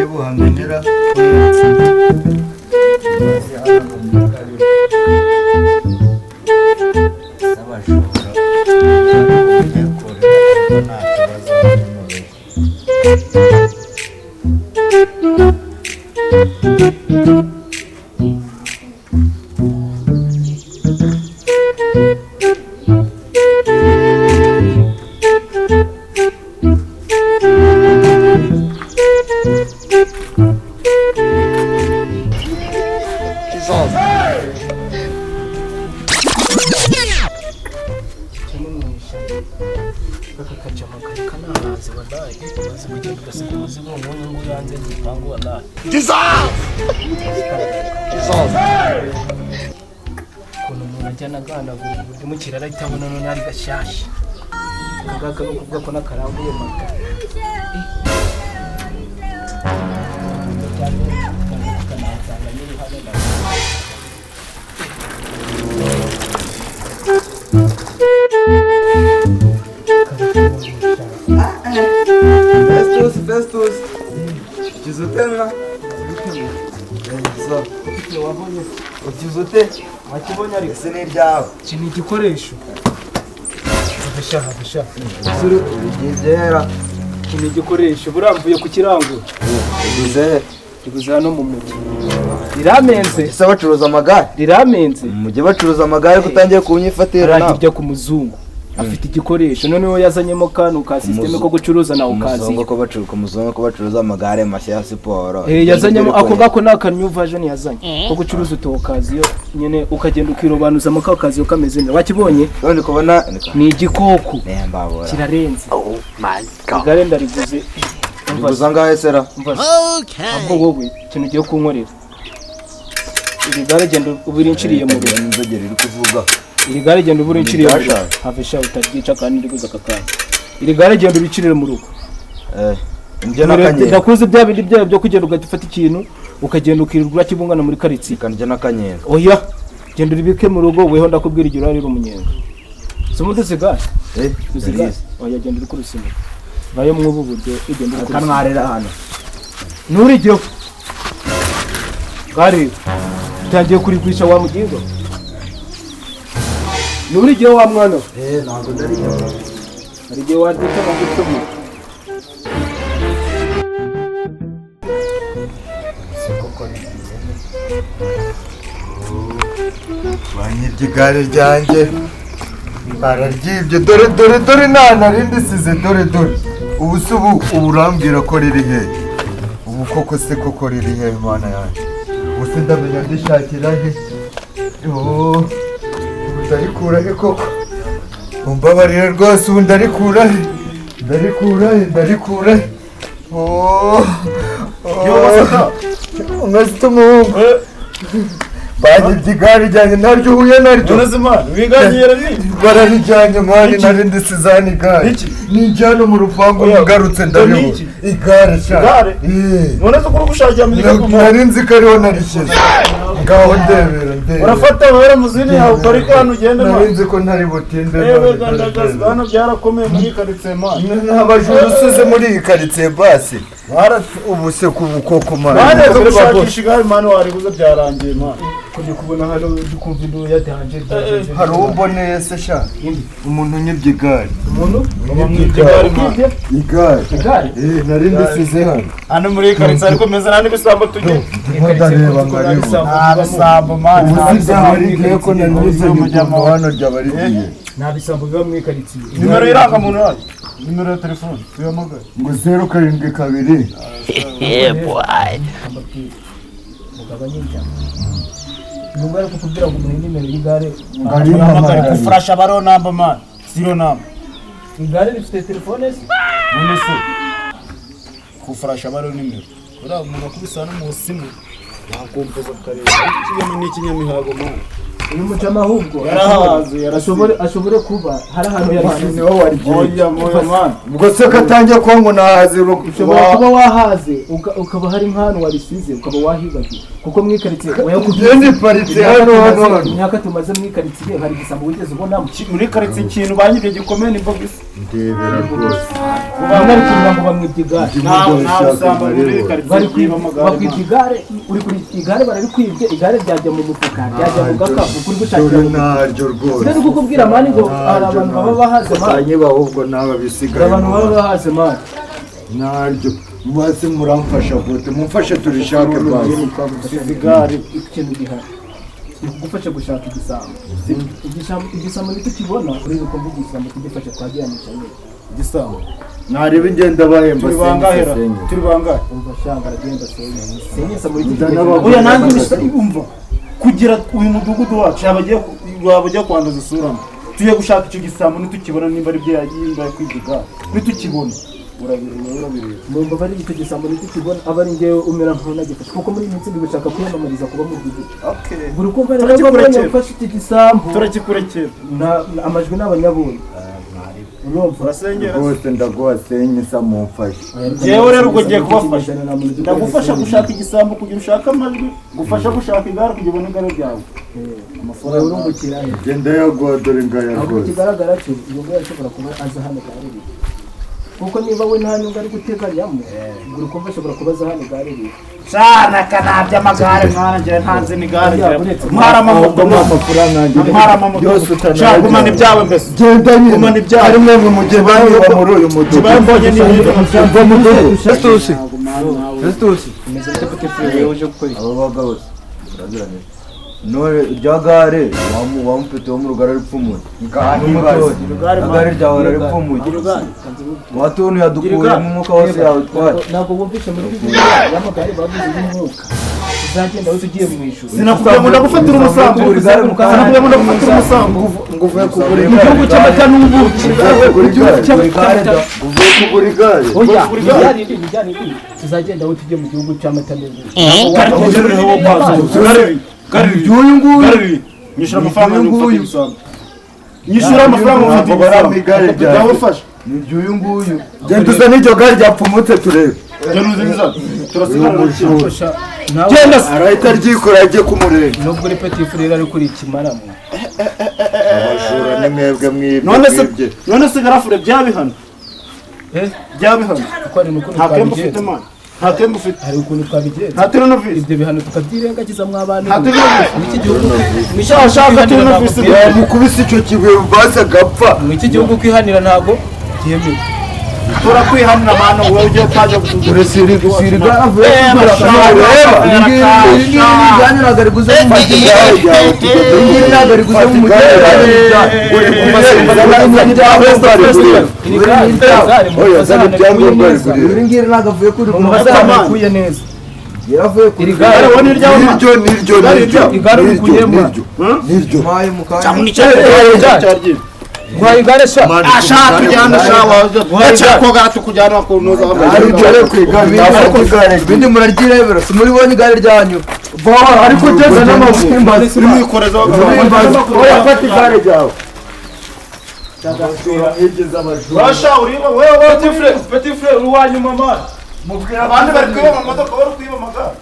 Ndi buhamenera. N'abajura kuko nta kibazo bari mu rugo. Aka kajama kari kanahaze wallahi, umaze kugenda ugasiga umuzigo nk'uyu nguyu hanze y'igipangu wallahi. Ukuntu umuntu ajya anaganagura uburyo mu kirara ahita abona none ari gashyashya. Aka ngaka ni ukuvuga ko nakarambuye mata. Kanahasanga nyiri hano na Festus, Festus. Ukize ute mwa? So, ukize ute? Wakibonye ariko. Ese ni iryawe? Iki ni igikoresho. Habasha habasha. Suru ubigiye byera. Iki ni igikoresho buramvuye ku kirangura. Uguze. Kiguze hano mu mujyi. Riramenze. Ese bacuruza amagare? Riramenze. Mu mujyi bacuruza amagare ko utangiye kunyifatira nawe. Arahirya ku muzungu. Afite igikoresho noneho yazanyemo kanu ka system ko gucuruza na Umuzungu okaziyo. ko bacuruza, umuzungu ko bacuruza amagare mashya ya siporo. Eh, yazanyemo ako ngako ni aka new version yazanye ko gucuruza utu okaziyo nyene, ukagenda ukirobanuzamo ka okaziyo kameze neza. Wakibonye? None kubona Ni igikoko nembabura. kirarenze. Igare ndariguze. Uguza angahe sera? Umva se. Ahubwo wowe ikintu ugiye kunkorera, iri gare genda ubirinciriye mu rugo. Inzogera iri kuvuga. Iri gare genda ubirinciriye mu rugo. Ntiryashaje. Have sha utaryica kandi ndiguze aka kanya. Iri gare genda ubicirire mu rugo. Eh, njye n'akanyenga. Ndakuze bya bindi byayo byo kugenda ugahita ufata ikintu ukagenda ukirirwa urakibungana muri karitsiye. Kanjye n'akanyenga. Oya, genda uribike mu rugo, weho ndakubwira igihe urarira umunyenga. Si umuntu uzi igare? Eh, Uzi igare? Oya, genda uri kurusimira vayo mw'ubu buryo, igenda uri kurusimira. Kanwarira hano. Nturigeho gare, utangiye kurigwisha wa mugingo. Nturigeho wa mwana we. Eh, ntabwo ndariyo. Hari igihe waryica amagutumu. Banyibye igare ryanjye, bararyibye. Dore dore dore, nta narindi size, dore dore. Ubu se ubu urambwira ko riri hehe? Ubu koko se koko riri hehe, mana yanjye? Ubu se ndamenya ndishakira he? Oh, ubu ndarikura he koko? Umbabarire rwose, ubu ndarikura he? Ndarikura he? Ndarikura he? Oh, oh. Umeze ute umuhungu? Banyibye igare ryanjye, naryo uhuye naryo. Bararijyanye mani, nari ndisize hano igare. Nijyana mu rupangu ngarutse ndabibona. Iki? Igare sha. Igare? Eh. None se ukuri gushakira mu gikapu? Nari nzi ko ariho narishyize. Ngaho ndebera ndebera. Urafata wera muzini yawe uparike hano ugende Nari mani. nzi ko ntari butinde. Yewe none dore gandagazi, ndebera. hano byarakomeye muri karitsiye mani. Nta bajura usize muri iyi karitsiye basi. Ubu se ku bukoko mani. Mani zo gushakisha igare mani wariguze byarangiye mani. Kujya kubona hano dukumva induru ya danje. Hari uwo mboneye se sha? Umuntu unyibye igare. Umuntu Unyibye igare. Ukibye Igare. igare? Eh, nari ndisize hano. Hano muri karitsiye ariko meze nta n'ibisambo tugira. Ndimo ndareba nkaribona. Nta bisambo mani. Ubu si byaba rigiye ko nanyuze nyuma hano ryaba rigiye. Nta bisambo biba muri karitsiye. Nimero y'irangamuntu yayo. Nimero ya telefone tuyahamagare. Ngo 072. Mugabanye ijambo. Nubwo ari kukubwira ngo umuhe nimero y'igare. Tuyahamagare kufurasha baro namba mani. Zero namba. Igare rifite telefone se? None se kufurasha baro nimero. Uriya umuntu akubise hano mu simu yakumvuza akareba. Ikinyami ni ikinyamihago mani. Uyu mujama ahubwo Yarahaze, yarasize. Ashobore kuba hari ahantu yarisize. Niwe waryiye. Oya moya man. Ubwo se katangiye kuba ngo nahaze? Ushobora kuba wahaze, ukaba hari nk'ahantu warisize ukaba wahibagiwe, kuko mwikaritsiye Ngende paritse hano hano hano. Imyaka tumaze mwikaritsiye, hari igisambo wigeze ubonamo? Muri karitsiye ikintu banyibye gikomeye ni bogisi. Ndebera rwose. Bamwe ari kugira ngo bamwibye igare. Nta busambo muri karitsiye Bari bwiba amagare. Bakwibye igare, uri kuri igare, bararikwibye, igare ryajya mu mufuka, ryajya mu gakapu uri gushakira Dore mu mufuka. naryo rwose. Sinari kukubwira man ngo hari abantu baba bahaze man. Banyiba ahubwo nawe Hari bisigaye. abantu baba bahaze man. Naryo maze muramfasha gute? Mumfashe turishake basi. Usize igare. Ikintu gihari kugufasha gushaka igisambo, igisambo nitukibona urebe ko mvuga igisambo kugifasha twagihanisha nyine. Igisambo. Nareba ingenda bahemba. Turi bangahera? Senye. Turi bangahe? Umva shanga, aragenda senye senyesa muri iki Ndana gihe. Oya, nanjye umva, kugira uyu mudugudu wacu yaba agiye waba ugiye kwanduza isura mbi. Tugiye gushaka icyo gisambo, nitukibona nimba ari byo yimba kwiga igare, nitukibona urabireba, urabireba. Mumva bari icyo gisambo nitukibona aba ari njyewe umera nk'unagifashe, kuko muri iyi minsi ndi gushaka kwiyamamariza kuba mu mudugudu. Okay. Buri kumva rero Turakikurekera. babonye ufashe iki gisambo Turakikurekera. Amajwi ni abanyabuntu, urumva? Urasengera. Rwose ndaguha senye sa, mumfashe. Njyewe rero ubwo ngiye kubafasha, ndagufasha gushaka igisambo kugira ushake amajwi, gufasha gushaka igare kugira ubone igare ryawe. Wowe urungukira he? Genda yaguha, dore ngaya Ahubwo rwose. ikigaragara cyo uyu nguyu ashobora kuba aza hano igare riri, kuko niba we nta nyungu ari guteganyamo, uri kumva ashobora kuba aza hano igare riri. Shana kanabya amagare mwana, njyewe ntanze n'igare. Oya, uretse- Ntwara amamoto. Ahubwo ni amafaranga yanjye Ntwara amamoto. yose. Shaka gumana ibyawe mbese. Genda nyine. Gumana ibyawe. Ari mwebwe mugiye banyiba muri uyu mudugudu. Kibaye mbonye n'ibintu. Mva mudugudu. Festus, Festus. Umeze bite, petit frère? Wowe uje gukora iki? Aba bagabo se turaziranye. None irya gare wamupete wo mu rugara ripfumuye. Ngahibaze. Igare ryawe raripfumuye. Watuntu yadukuye mu mwuka wose yawutwaye. Ntabwo wumvishe muri Bibiliya y'amagare bavuze y'umwuka uzagenda wese ugiye mu ijuru? Sinakubwiye ngo ndagufatira umusambi? Sinakubwiye ngo ndagufatira umusambi? Ngo uvuye kugura Mu igare. gihugu cy'amata n'ubuki. Uvuye kugura igare. Kugura igare da. Uvuye kugura igare. Oya, ni rya rindi tuzagenda aho tujye mu gihugu cy'amata n'ubuki. Uyu nguyu. Nyishyura amafaranga ngufate ibisambo. Nyishyura amafaranga ngufate Ntabwo barampa ibisambo. igare ryanjye. Ndagufasha. Ni iry'uyu nguyu. Genda uzane iryo gare ryapfumutse turebe. Genda uziza. Turasigara. Nawe Genda se. Arahita aryikora ajye kumureba. Nubwo uri petit frère ariko uri ikimaramwe. Abajura ni mwebwe mwibye. None se Mwibye. none se garafure byabihano? Eh? Byabihano. Kuko hari n'ukuntu Nta kemba ufite twabigenza. man. Nta kemba ufite. Hari ukuntu twabigenza. Nta tournevis. Ibyo bihano tukabyirengagiza mw'abantu. Nta tournevis. Muri iki gihugu Shaka shaka tournevis. Yamukubise icyo kibuye basi agapfa. Mu iki gihugu kwihanira ntabwo byemewe. Turakwihanira mwana, wowe ugiye utaje. Dore siri siri gare avuye kugura. Reba. Iri ngiri, iri ngiri ryanyu ntabwo riguze mu Fata mujyi. igare ryawe tugende. Iri ngiri ntabwo riguze mu Fata mujyi. igare ryawe. Uri kumva. Iri gare, iri gare Oya, zana ibyangombwa rigurira. Iri ngiri ntabwo avuye kuri mu rikuye neza. Yaravuye kuri Iri gare wowe ni iryawe man. Niryo, niryo, niryo. Igare Niryo, urikuyemo. niryo, niryo. Maye mu kanya. Guhaye igare sha. Ashaka tujyana shawa. Ndashaka koga tukujyana ku ntuza. Ari dore ku igare, nafata igare. Ibindi muraryirebera, si muribonye igare ryanyu. Ariko ugeze n'amaguru. Urimwikoreza. Oya, fata igare ryawe. Abajura mwigeze abajura. Basha uriba wewe. Petit frère, petit frère, uri uwa nyuma man. Mubwira abandi bari kwiba amamodoka, bari kwiba amagare.